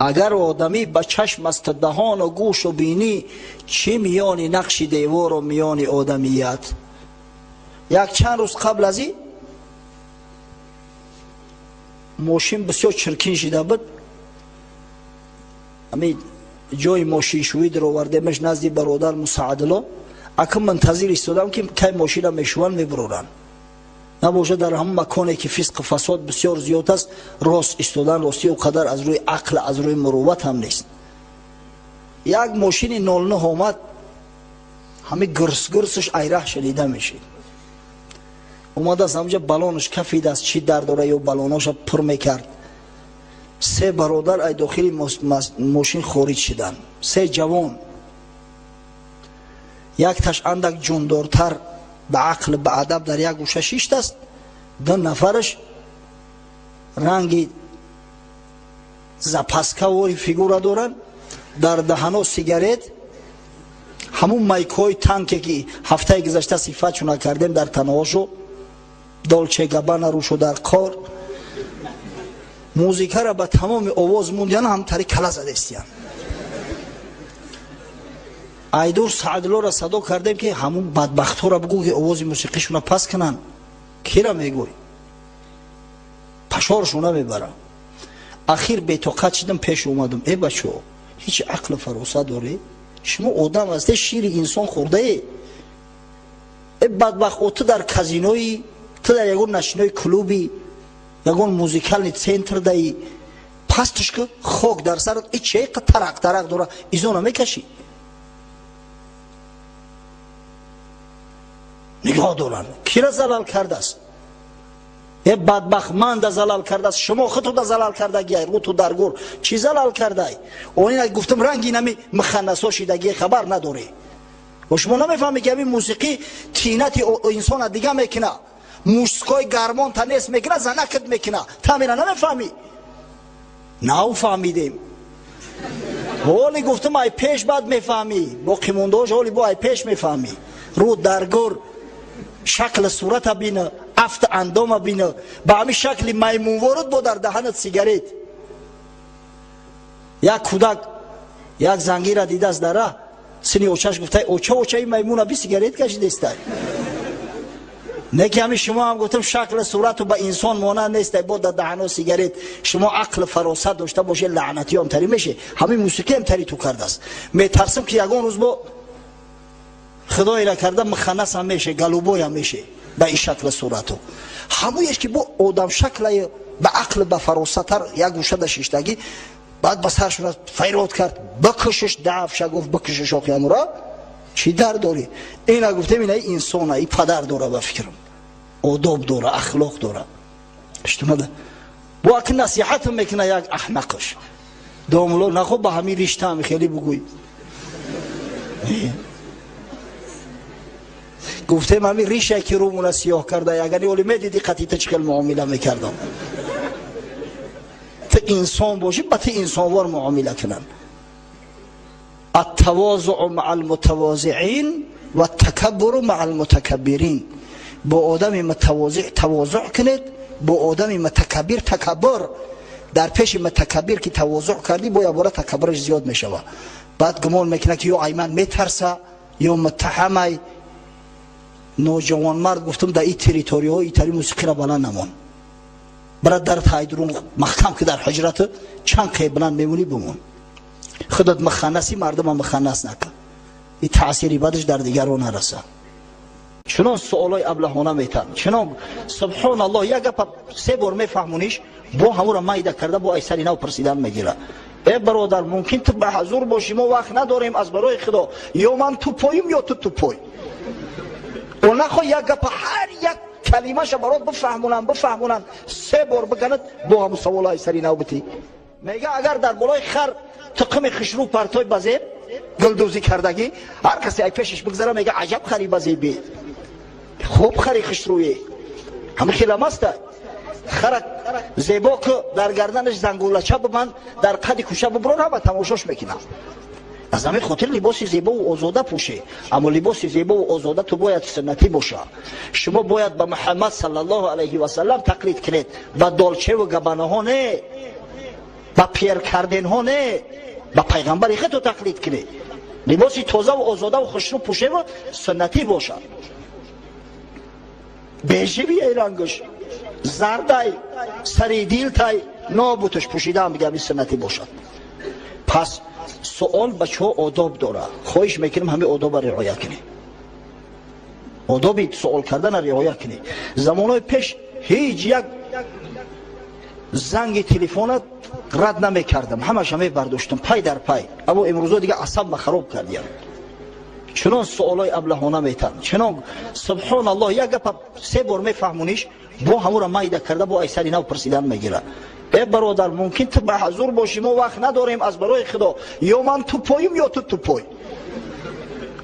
Агар одамӣ ба чашм аст даҳону гӯшу бинӣ, чӣ миёни нақши девору миёни одамият. Як чанд рӯз қабл аз ин мошин бисёр чиркин шида буд. Ҳамин ҷои мошиншӯӣ даровардемаш назди бародар Мусаадулло. Акун мунтазир истодам, ки кай мошина мешӯванд, мебуроранд. Набошад, дар ҳамон маконе ки фисқу фасод бисёр зиёд аст, рост истодан ростӣ о қадар аз рӯи ақл, аз рӯи мурувват ҳам нест. Як мошини 09 омад, ҳамин гурс-гурсаш айраҳ шунида мешид. Омадааст, ҳамҷа балонаш кафидааст, чӣ дар дора ё балоноша пур мекард. Се бародар ай дохили мошин хориҷ шиданд, се ҷавон. Якташ андак ҷундортар, ба ақл, ба адаб дар як гӯша шиштааст. Ду нафараш ранги запаскавори фигура доранд, дар даҳано сигарет, ҳамун майкҳои танке, ки ҳафтаи гузашта сифатшона кардем, дар танаҳошу Долче Габбана рӯшу дар кор музикара ба тамоми овоз мондиян, ҳамтари кала задестиян. Айдур Саъдуллоро садо кардем, ки ҳамун бадбахтҳоро бигӯ, ки овози мусиқишона паст кунанд. Кира мегӯй, пашоршона мебара. Ахир бетоқат шидам, пеш омадам: «Э, бачо, ҳеҷ ақлу фаросат доред? Шумо одам ҳасте, шири инсон хӯрдае? Э, бадбахт, о, ту дар казинои, ту дар ягон ночной клуби, ягон музыкальный центр даи? Пастш ку, хок дар сарат, и чеқа тарақ тарақ дора, изона мекашӣ?» Нигоҳ доранд, кира залал кардааст? Э, бадбахт, манда залал кардааст, шумо худтуда залал кардагиай, рӯту дар гур чӣ залал кардай? Онина гуфтам, ранги нами муханнасо шидагие, хабар надорӣ. Ва шумо намефаҳмед, ки ҳамин мусиқӣ тинати инсона дига мекуна, мужской гормон та нест мекуна, занакат мекуна. Тамира намефаҳмӣ? Нав фаҳмидем. Ҳоли гуфтам, ай пеш баъд мефаҳмӣ, боқимондаош ҳоли бо ай пеш мефаҳмӣ. Рӯ дар гур, шакли сурата бина, афта андома бина, ба ҳамин шакли маймунворуд бо дар даҳанат сигарет. Як кӯдак як зангира дидааст дар раҳ, сини очаш гуфтай: «Оча, оча, ин маймуна би сигарет кашидестай». Не ки ҳамин шумо ҳам, гуфтам, шакли сурату ба инсон монанд нестай, бо дар даҳано сигарет. Шумо ақли фаросат дошта бошед, лаънатиём тари меше. Ҳамин мусиқиам тари ту кардааст. Метарсам, ки ягон рӯз бо худоира карда муханнасам меше, голубоям меше ба ин шакли сурату. Ҳамояш ки бо одамшаклае, ба ақл, ба фаросаттар як гӯшада шиштагӣ. Баъд ба саршона файрод кард: «Бикушиш!» Дафша гуфт: «Бикушиш!» Охиамура чӣ дар дорӣ? Ина гуфтем, ина инсона, и падар дора, ба фикрам, одоб дора, ахлоқ дора. Иштунада бо аки насиҳатм мекуна як аҳмақш домуло нахо, ба ҳамин риштаам хеле бугӯй. Гуфтем, ҳамин рише ки рӯмуна сиёҳ карда, агар оли медиди, қатъи ту чӣ хел муомила мекардам. Ту инсон бошӣ, ба ту инсонвор муомила кунанд. التواضع مع المتواضعين والتكبر مع المتكبرين. Бо одами мутавозиъ тавозуъ кунед, бо одами мутакаббир такаббур. Дар пеши мутакаббир ки тавозуъ кардӣ, бо якбора такаббураш зиёд мешавад. Баъд гумон мекунад, ки ё айман метарса, ё муттаҳамай. Ноҷавонмард, гуфтам, дар ин территорияҳо итари мусиқиро баланд намон. Бара дар тайдурун маҳкам, ки дар ҳуҷрату чанд қе баланд мемонӣ, бимон. Худат муханнаси, мардума муханнас накун, и таъсири бадаш дар дигарон нараса. Чунон суолои аблаҳона метан, чунон, субҳоналлоҳ, як гапа се бор мефаҳмониш, бо ҳамура майда карда, бо айсари нав пурсидан мегира. Э, бародар, мумкин ту ба ҳазур бошӣ, мо вақт надорем. Аз барои худо, ё ман тупоим, ё ту тупой. О, нахо як гапа ҳар як калимаша барот бифаҳмонам, бифаҳмонам, се бор биганад, бо ҳамун саволо айсари нав битӣ. Мега, агар дар болои хар тұқими хушрӯ партой, ба зеб гулдӯзӣ кардагӣ, ҳар касе ай пешаш бигзара, мега: «Аҷаб хари ба зебе, хуб хари хушрӯе». Ҳама хелам аста. Хара зебо ку, дар гарданаш зангулача бибанд, дар қади кӯша бибурон, ҳама тамошош мекунам. Аз ҳамин хотир либоси зебову озода пӯше, аммо либоси зебову озода ту бояд суннатӣ боша. Шумо бояд ба Муҳаммад саллаллоҳу алайҳи васаллам тақлид кунед, ба Долчеву Габанаҳо не. Ба Пьер Карденҳо не, ба пайғамбари худто тақлид кунӣ. Либоси тозаву озодаву хушрӯ пӯшеву суннатӣ бошад. Бежевый рангаш, зардай, сари дилтай нобуташ пӯшидаам, бигам суннатӣ бошад. Пас суол, бачаҳо, одоб дорад. Хоҳиш мекунем, ҳамин одобро риоя кунем, одоби суол кардана риоя кунем. Замонҳои пеш ҳеҷ як занги телефона рад намекардам, ҳамаша мебардоштам пай дар пай. Аммо имрӯзо дига асабма хароб кардиям. Чунон суолҳои аблаҳона метан, чунон, субҳоналлоҳ, як гапа се бор мефаҳмониш, бо ҳамура майда карда, бо айсари нав пурсидан мегира. Э, бародар, мумкин ту ба ҳузур бошӣ, мо вақт надорем. Аз барои Худо, ё ман тупой ам, ё ту тупой.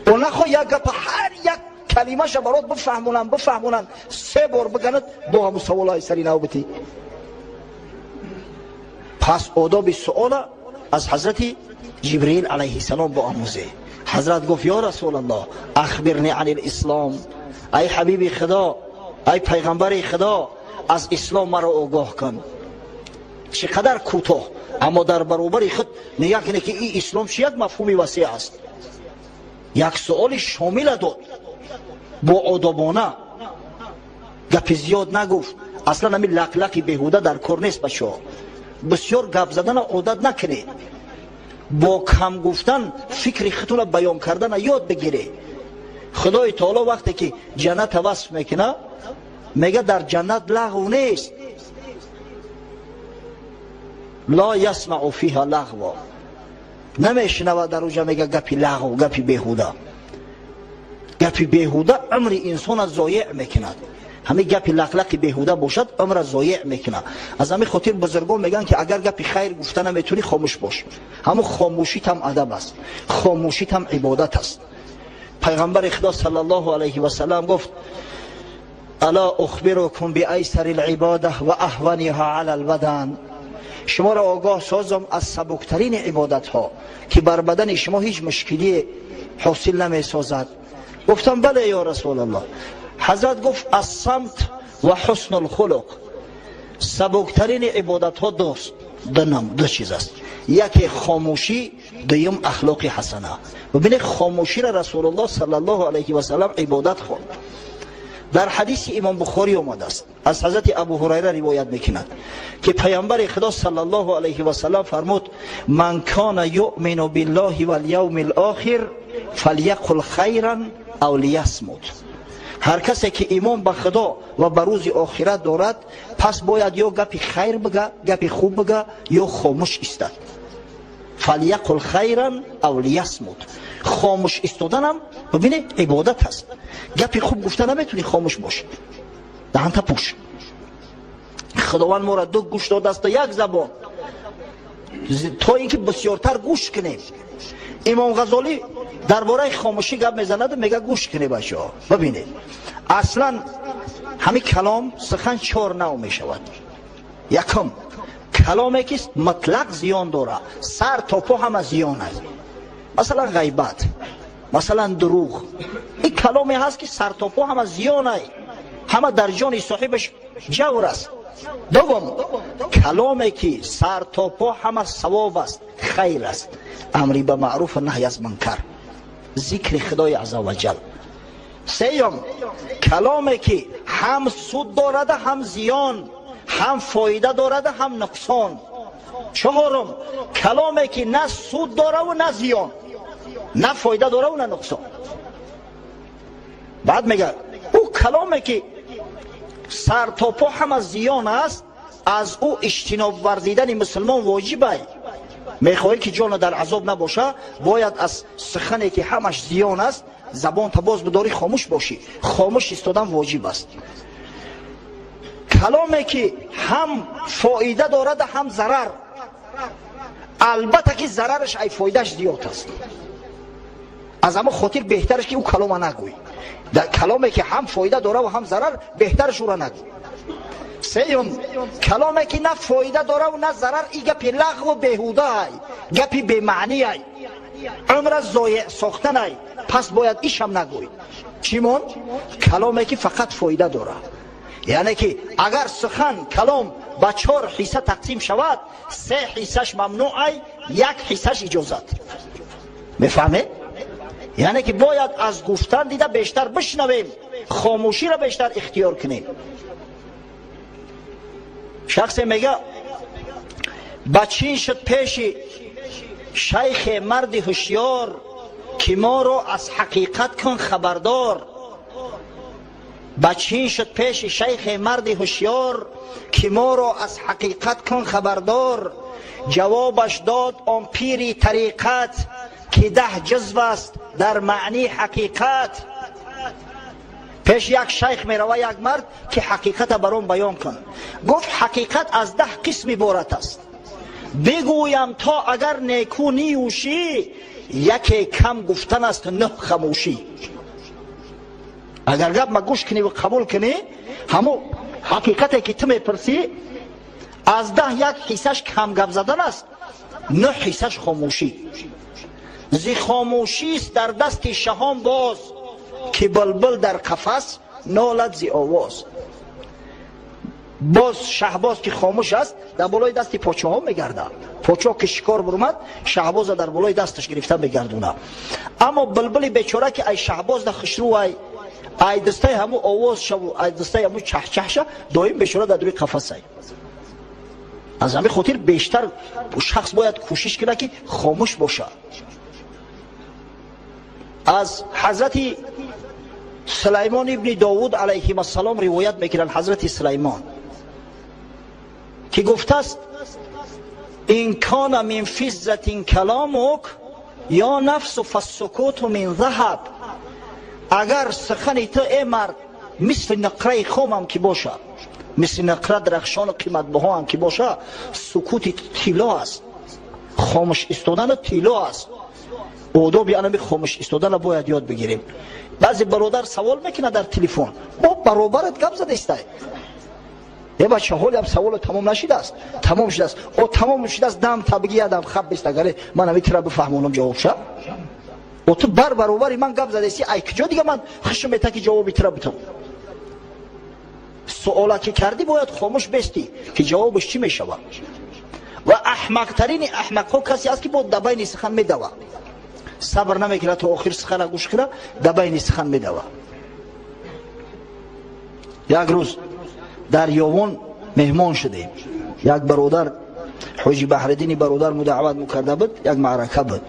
О, нахо як гапа, ҳар як калимаша барот бифаҳмонам, бифаҳмонам, се бор биганад, бо ҳаму саволҳои сари нав битӣ. Пас одоби суола аз ҳазрати Ҷибриил алайҳиссалом боомӯзе. Ҳазрат гуфт: «Ё Расулаллоҳ, أخبرني عن الإسلام». Ай ҳабиби Худо, ай пайғамбари Худо, аз ислом маро огоҳ кун. Чӣ қадар кӯтоҳ, аммо дар баробари худ нигоҳ кунед, ки ин ислом чи як мафҳуми васеъ аст. Як суоли шомила дод, бо одобона, гапи зиёд нагуфт. Аслан ҳамин лақлақи беҳуда дар кор нест, бачаҳо. Бисёр гап задана одат накунед, бо кам гуфтан фикри худтона баён кардана ёд бигиред. Худои таоло вақте ки ҷанната васф мекуна, мега: дар ҷаннат лағв нест. لا يسمع فيها لغوا, намешунавад дар уҷа, мега, гапи лағв, гапи беҳуда. Гапи беҳуда умри инсона зоеъ мекунад. Ҳамин гапи лақлақи беҳуда бошад, умра зоеъ мекунад. Аз ҳамин хотир бузургон мегӯянд, ки агар гапи хайр гуфта наметавонӣ, хомӯш бош. Ҳамун хомӯшитам адаб аст, хомӯшитам ибодат аст. Пайғамбари Худо صلى الله عليه وسلم гуфт: ألا أخبركم بأيسر العبادة وأهونها على البدن. Шуморо огоҳ созам аз сабуктарини ибодатҳо, ки бар бадани шумо ҳеҷ мушкилие ҳосил намесозад? Гуфтам: «Бале, ё Расулаллоҳ». Ҳазрат гуфт: الصمت وحسن الخلق. Сабуктарини ибодатҳо дуст, ду чиз аст: яке хомӯшӣ, дуюм ахлоқи ҳасана. Бибинед, хомӯширо Расулуллоҳ صلى الله عليه وسلم ибодат хонд. Дар ҳадиси Имом Бухорӣ омадааст, аз ҳазрати Абу Ҳурайра ривоят мекунад, ки пайғамбари Худо صلى الله عليه وسلم фармуд: «من كان يؤمن بالله واليوم الآخر فليقل خيرا أو ليصمت». Ҳар касе ки имон ба Худо ва ба рӯзи охират дорад, пас бояд ё гапи хайр бига, гапи хуб бига, ё хомӯш истад. فليقل خيرا أو ليصمت. Хомӯш истоданам, бибинед, ибодат аст. Гапи хуб гуфта наметавонӣ, хомӯш бош, даҳанта пӯш. Худованд моро ду гӯш додааст, як забон, то ин ки бисёртар гӯш кунем. Имом Ғазолӣ дар бораи хомӯшӣ гап мезанаду мега: «Гӯш кунед, бачаҳо, бибинед, аслан ҳамин калом, сухан чор нав мешавад. Якум, каломе ки мутлақ зиён дорад, сар то по ҳама зиён аст, масалан ғайбат, масалан дурӯғ. Ин каломе ҳаст, ки сар то по ҳама зиёнай, ҳама дар ҷони соҳибаш ҷавр аст. Дуввум, каломе ки сар то по ҳама савоб аст, хайр аст, амри ба маъруфу наҳй аз мункар, зикри Худои азза ваҷал. Сеюм, каломе ки ҳам суд дорада, ҳам зиён, ҳам фоида дорада, ҳам нуқсон. Чаҳорум, каломе ки на суд дораву на зиён, на фоида дораву на нуқсон». Баъд мега: ӯ каломе ки сар то по ҳама зиён аст, аз ӯ иҷтиноб варзидани мусулмон воҷибай. Мехоҳӣ, ки ҷоно дар азоб набоша, бояд аз сухане ки ҳамаш зиён аст, забонта боз бидорӣ, хомӯш бошӣ. Хомӯш истодан воҷиб аст. Каломе ки ҳам фоида дорада, ҳам зарар, албатта ки зарараш ай фоидааш зиёд аст. Аз ҳамон хотир беҳтараш ки ӯ калома нагӯй. Каломе ки ҳам фоида дора ва ҳам зарар, беҳтараш ӯра нагӯй. Сеюм, каломе ки на фоида дораву на зарар, и гапи лағву беҳудаай, гапи бемаъниай, умра зоеъ сохтанай, пас бояд ишам нагӯй. Чӣ монд? Каломе ки фақат фоида дорад. Яъне ки агар сухан, калом ба чор ҳисса тақсим шавад, се ҳиссаш мамнӯъ, як ҳиссаш иҷозат. Мефаҳмед? Яъне ки бояд аз гуфтан дида бештар бишнавем, хомӯширо бештар ихтиёр кунем. Шахсе мега: ба чин шуд пеши шайхе марди ҳушёр, ки моро аз ҳақиқат кун хабардор. Ба чин шуд пеши шайхе марди ҳушёр, ки моро аз ҳақиқат кун хабардор. Ҷавобаш дод он пири тариқат, ки 10 ҷузв аст дар маъни ҳақиқат. Пеш як шайх мерава як мард, ки ҳақиқата бар он баён кун. Гуфт: ҳақиқат аз 10 қисм иборат аст, бигӯям то агар неку ниюшӣ, яке кам гуфтан аст, нӯҳ хамӯшӣ. Агар гап ма гӯш кунӣ ва қабул кунӣ, ҳамун ҳақиқате ки ту мепурсӣ, аз 10 як ҳиссаш кам гап задан аст, нӯҳ ҳиссаш хомӯшӣ. Зи хомӯшист дар дасти шаҳон боз, ки булбул дар қафас нолад зи овоз. Боз шаҳбоз ки хомӯш аст, дар болои дасти подшоҳо мегардад. Подшоҳ ки шикор бурмад, шаҳбоза дар болои дасташ гирифта мегардонад. Аммо булбули бечора, ки ай шаҳбоз да хушрӯ, ай дастаи ҳаму овоз шаву ай дастаи ҳаму чахчахша, доим бечора дар дури қафасай. Аз ҳамин хотир бештар шахс бояд кӯшиш кунад, ки хомӯш бошад. Аз ҳазрати Сулаймон ибни Довуд алайҳим ассалом ривоят мекунанд, ҳазрати Сулаймон ки гуфтааст: ин кана мин физзатин каламук ё нафсу фассукуту мин заҳаб. Агар сухани ту, э мард, мисли нуқраи хомам ки бошад, мисли нуқра дарахшону қиматбаҳоам ки боша, сукути тилло аст, хомӯш истодана тилло аст. Одоби анами хомӯш истодана бояд ёд бигирем. Баъзе бародар савол мекунад дар телефон, бо баробарат гап задестай: е бача, ҳолиам саволо тамом нашидааст? Тамом шудааст. О, тамом шудааст, дам та биги, ядам хаб бест, агаре ман ами тира бифаҳмонам ҷавобша. О, ту бар баробари ман гап задеси, ай куҷо дига ман хушм мета, ки ҷавоби тира битам? Суола ки кардӣ, бояд хомӯш бестӣ, ки ҷавобаш чӣ мешавад. Ва аҳмақтарини аҳмақҳо касе аст, ки бо дабайни сухан медава, сабр намекунад то охир сухана гӯш кунад, дабайни сухан медава. Як рӯз дар Ёвон меҳмон шудем. Як бародар, ҳоҷи Баҳриддини бародар мудаъват мукарда буд, як маърака буд.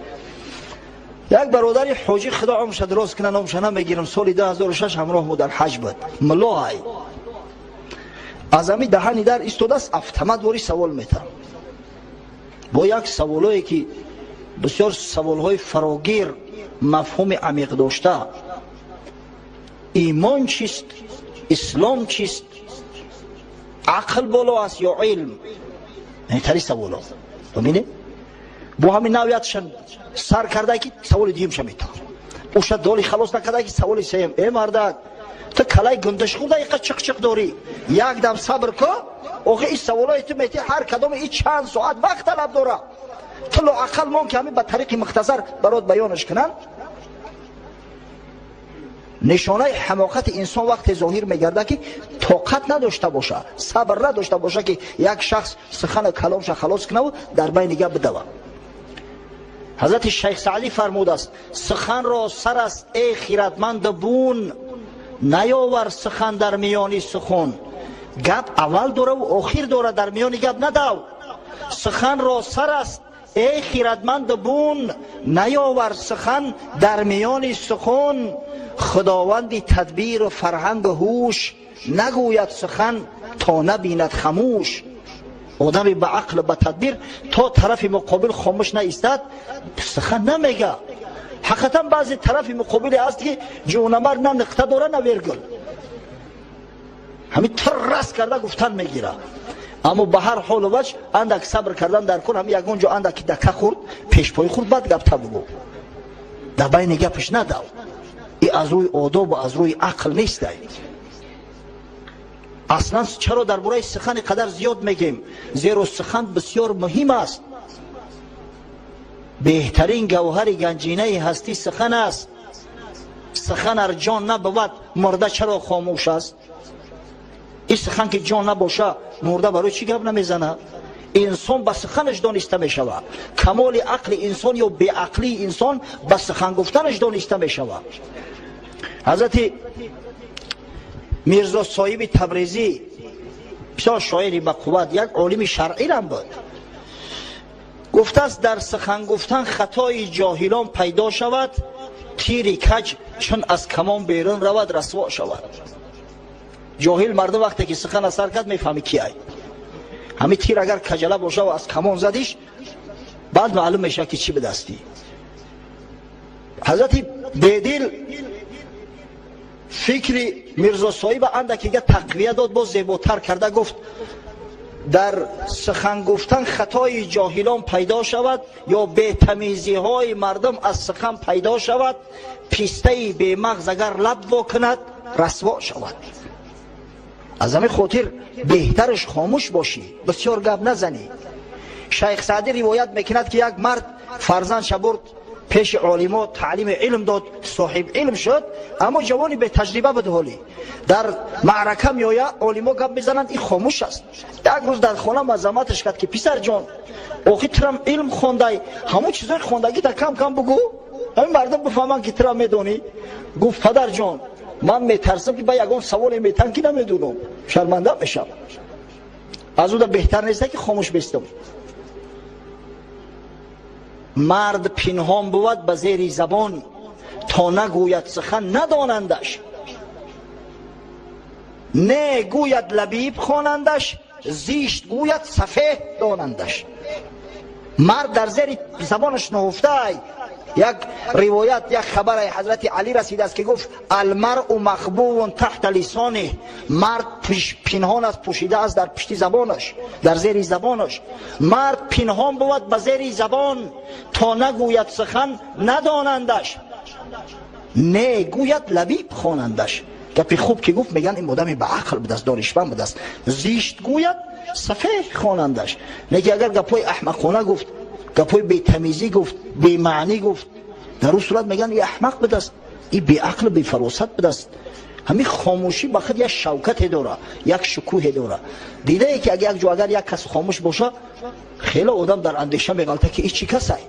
Як бародари ҳоҷӣ, худо умрша дуроз кунад, номша намегирам, соли 2006 ҳамроҳ мо дар ҳаҷ буд, муллоай, аз ҳами даҳани дар истодааст, автомат вори савол метам, бо як саволое ки бисёр саволҳои фарогир, мафҳуми амиқ дошта: имон чист, ислом чист, ақл боло аст ё илм? Тари саволо бибинед. Бо ҳамин навиятшан сар карда, ки саволи дуюмша метавон, уша доли халос накарда, ки саволи сеюм. Э мардак, ту калаи гундаш хӯрда, иқа чиқ-чиқ дорӣ, як дам сабр ку. Охи ин саволое ту мети, ҳар кадоме и чанд соат вақт талаб дора. Ту лоақал мон, ки ҳамин ба тариқи мухтасар барот баёнаш кунанд. Нишонаи ҳамоқати инсон вақте зоҳир мегардад, ки тоқат надошта боша, сабр надошта боша, ки як шахс сухана каломша халос кунаву дар байни гап бидава. Ҳазрати Шайх Саъдӣ фармудааст: суханро сар аст, эй хиратманду бун, наёвар сухан дар миёни сухан. Гап аввал дораву охир дорад, дар миёни гап надав. Суханро сар аст, эй хиратманду бун, наёвар сухан дар миёни сухан. Худованди тадбиру фарҳангу ҳуш нагӯяд сухан, то набинад хамӯш. Одами ба ақлу ба тадбир то тарафи муқобил хомӯш наистад, сухан намега. Ҳақиқатан, баъзе тарафи муқобиле ҳаст, ки ҷонамар на нуқта дора, на вергул, ҳамин тир раст карда гуфтан мегирад. Аммо ба ҳар ҳолу ваҷ андак сабр кардан дар кор. Ҳами ягон ҷо андаки дака хӯрд, пешпои хӯрд, баъд гапта бугӯ, дар байни гапаш надав. И аз рӯи одобу аз рӯи ақл нестай. Аслан чаро дар бораи сухани қадар зиёд мегем? Зеро сухан бисёр муҳим аст. Беҳтарин гавҳари ганҷинаи ҳастӣ сухан аст. Сухан ар ҷон набувад, мурда чаро хомӯш аст? Ин сухан ки ҷон набоша, мурда барои чӣ гап намезана? Инсон ба суханаш дониста мешавад. Камоли ақли инсон ё беақлии инсон ба сухан гуфтанаш дониста мешавад. Ҳазрати Мирзо Соҳиби Табрезӣ, бисёр шоири ба қувват, як олими шаръирам буд, гуфтааст: дар сухан гуфтан хатои ҷоҳилон пайдо шавад, тири каҷ чун аз камон берун равад, расво шавад. Ҷоҳил мардум вақте ки сухан асар кард, мефаҳми ки ай. Ҳамин тир агар каҷала боша ва аз камон задиш, баъд маълум мешавад, ки чӣ бидастӣ. Ҳазрати Бедил фикри Мирзо Соҳиба андакига тақвия дод, боз зеботар карда гуфт: дар сухан гуфтан хатои ҷоҳилон пайдо шавад ё бетамизиҳои мардум аз сухан пайдо шавад, пистаи бемағз агар лаб во кунад, расво шавад. Аз ҳамин хотир беҳтараш хомӯш бошӣ, бисёр гап назанӣ. Шайх Саъдӣ ривоят мекунад, ки як мард фарзандша бурд пеши олимо, таълими илм дод, соҳиб илм шуд, аммо ҷавони бетаҷриба буд. Ҳолӣ дар маърака меоя, олимо гап мезананд, ин хомӯш аст. Як рӯз дар хона мазаматаш кард, ки писарҷон, охи турам илм хондай, ҳамон чизои хондагита кам кам бугӯ, ҳамин мардум бифаҳманд, ки турам медонӣ. Гуфт: падарҷон, ман метарсам, ки ба ягон саволе метан, ки намедунам, шарманда мешавам. Аз уда беҳтар неста, ки хомӯш бистам. Мард пинҳон бувад ба зери забон, то нагӯяд сухан надонандаш, не гӯяд лабиб хонандаш, зишт гӯяд сафеҳ донандаш. Мард дар зери забонаш нуҳуфтай. Як ривоят, як хабаре ҳазрати Алӣ расидааст, ки гуфт: المرء مخبوء تحت لسانه. Мард пинҳон аст, пӯшида аст дар пишти забонаш, дар зери забонаш. Мард пинҳон бувад ба зери забон, то нагӯяд сухан надонандаш, не гӯяд лабиб хонандаш. Гапи хуб ки гуфт, мегӯянд ин одами ба ақл будааст, донишманд будааст. Зишт гӯяд сафеҳ хонандаш. Лекин агар гапҳои аҳмақона гуфт, гапҳои бетамизӣ гуфт, бемаънӣ гуфт, дар ӯ сурат мегӯянд и аҳмақ будааст, и беақлу бефаросат будааст. Ҳамин хомӯшӣ ба худ як шавкате дора, як шукӯҳе дора. Дидае, ки як ҷо агар як кас хомӯш боша, хеле одам дар андеша меғалта, ки ин чӣ касай.